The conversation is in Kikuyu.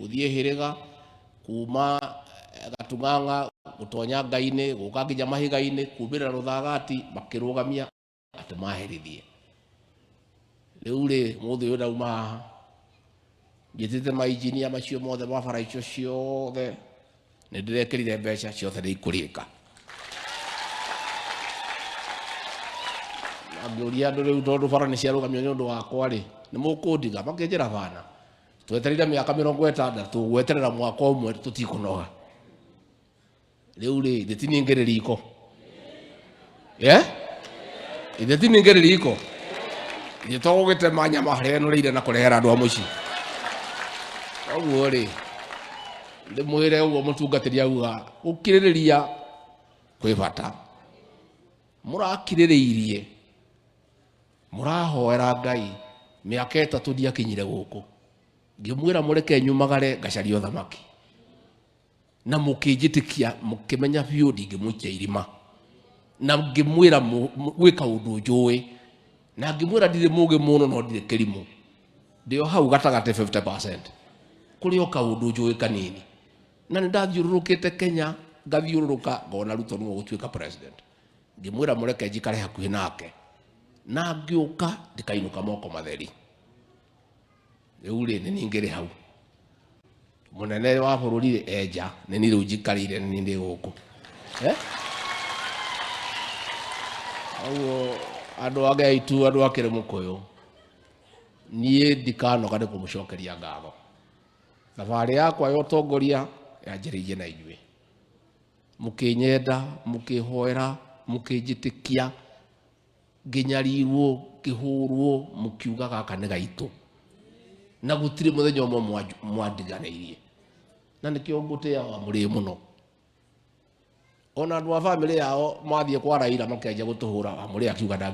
Gũthiĩ Hĩrĩga, kuma Gatung'ang'a, gũtonya Ngai-inĩ, gũka nginya mahiga-inĩ, kumĩrĩra Rũthagati, makĩrũgamia atĩ maherithie. Rĩu rĩ, mũthĩ ũyũ ndauma haha, njĩtĩte mainjinia macio mothe ma bara icio ciothe, nĩ ndĩrekĩrire mbeca ciothe nĩ ikũrĩka. Na ngĩũria andũ rĩu tondũ bara nĩ ciarũgamio nĩ ũndũ wakwa rĩ, nĩ mũkũndiga? Makĩnjĩra bana. Twetereire mĩaka 60, gweterera mwaka ũmwe tũtikũnoga. Rĩu rĩ, ithe ti niĩ ngĩrĩ riko? Eh? Ithe ti niĩ ngĩrĩ riko? Ithe to gũgĩtema nyama harĩa ĩnoreire na kũrehera andũ a mũciĩ. Koguo rĩ, ndĩmwĩre ũguo mũtungatĩri auga, gũkirĩrĩria kwĩ bata. Mũrakirĩrĩirie, mũrahoera Ngai, mĩaka 3 ndiakinyire gũkũ. Ngĩmwĩra mũreke nyumagare ngacarie ũthamaki. Na mũkĩnjĩtĩkia, mũkĩmenya biũ ndingĩmũikia irima. Na ngĩmwĩra gwĩ kaũndũ njũĩ. Na ngĩmwĩra ndirĩ mũgĩ mũno no ndirĩ kĩrimũ. Ndĩ o hau gatagatĩ 50%. Kũrĩ o kaũndũ njũĩ kanini. Na nĩ ndathiũrũrũkĩte Kenya, ngathiũrũrũka ngona Ruto nĩwe ũgũtuĩka president. Ngĩmwĩra mũreke njikare hakuhĩ nake. Na ngĩũka ndikainũka moko matheri. Rĩu rĩ, nĩ niĩ ngĩrĩ hau. Mũnene wa bũrũri rĩ, e nja, nĩ niĩ rĩu njikarĩire, nĩ niĩ ndĩ gũkũ. Eh? Koguo andũ a Gaitu, andũ a Kĩrĩmũkũyũ, niĩ ndikanoga nĩ kũmũcokeria ngatho. Thabarĩ yakwa ya ũtongoria yanjĩrĩirie na inyuĩ. Mũkĩnyenda, mũkĩhoera, mũkĩnjĩtĩkia, ngĩnyarirwo, ngĩhũrwo, mũkiuga gaka nĩ gaitũ. Na gũtirĩ mũthenya ũmwe mwandiganĩirie. Na nĩkĩo ngũtĩa Wamũrĩĩ mũno. Ona andũ a bamĩrĩ yao mathiĩ kwa Raila makĩanjia gũtũhũra, Wamũrĩĩ akiuga ndangĩ.